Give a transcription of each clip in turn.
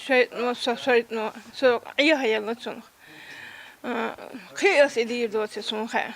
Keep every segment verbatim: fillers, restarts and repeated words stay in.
ШайтӀано, со шайтӀано, со Ӏехаелла цунах. А, кхы а ас и дийр доций суна хаьа.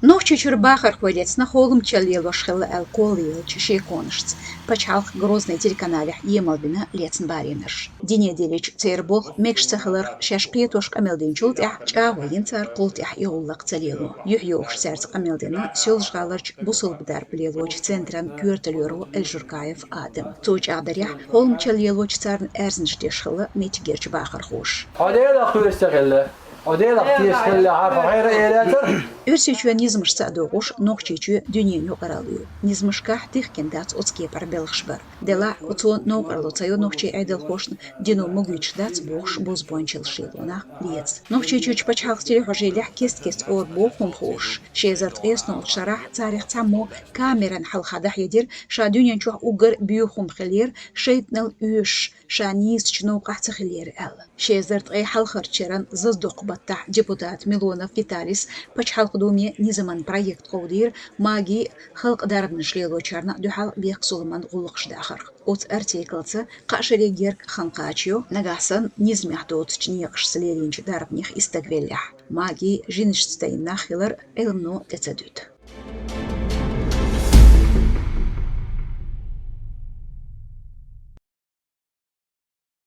Нохчийчуьра бахархой лецна холмачалла лелош хилла аьлла кхоллаеллачу шеконашца. Пачхьалкх Грозный телеканалехь емал бина лецна баренаш. Дине деллачу церан болх мегаш ца хиларх шаьш кхетош къамел динчул тӀаьхьа чӀагӀо йина цара кхул тӀехь и гӀуллакх ца лело. Юьхь йохуш цаьрца къамел дина Соьлжа-ГӀаларчу бусалба дарба лелочу центран коьрталоьро Эльжуркаев Адам. Цо чӀагӀдарехь, холмачалла лелочу царна аьрзнаш деш хилла меттигерчу бахархоша. Хьо Делах кхоьруш ца хилла, хьо Делах тешаш хилла, хьарфа хьера элаьцара. Оьрсийчоьнан низамашца а догӀуш, Нохчийчоь дуьненан юкъаралла ю. Низамашкахь дихкина дац оцу кепара белхаш бар. Делахь оцо новкъарло ца йо нохчийн Ӏедалхошна, дино магуьйтуш дац бохуш бозбуанчаллаш лело нах леца. Нохчийчуьрчу пачхьалкхан телехьожийлехь кест-кеста ора боху хӀума хууш. Ши эзар ткъе исс нолгӀачу шарахь царах цхьаммо камеран хьалха дӀахьедира, ша дуьнен чохь уггар боьха хӀума хиллера, шайтӀанал оьшуш, ша нийсачу новкъахь ца хиллера аьлла. Ши эзар ткъе хьалхарчу шеран зазадоккху баттахь депутата Милонов Виталис Пачхьалкхан Думе низаман проект кховдийра маги а, халкъан дарбанаш лелочарна дуьхьал Бехк-Суламан гӀуллакхаш дахарх. Оцу артиклаца кхаа шаре герга хан кхачайо, нагахь санна низамехь доцучу некъашца лелийначу дарбанех и стаг веллехь. Маги жинашца тайна нах хилар Ӏилмано тӀе ца дуьту.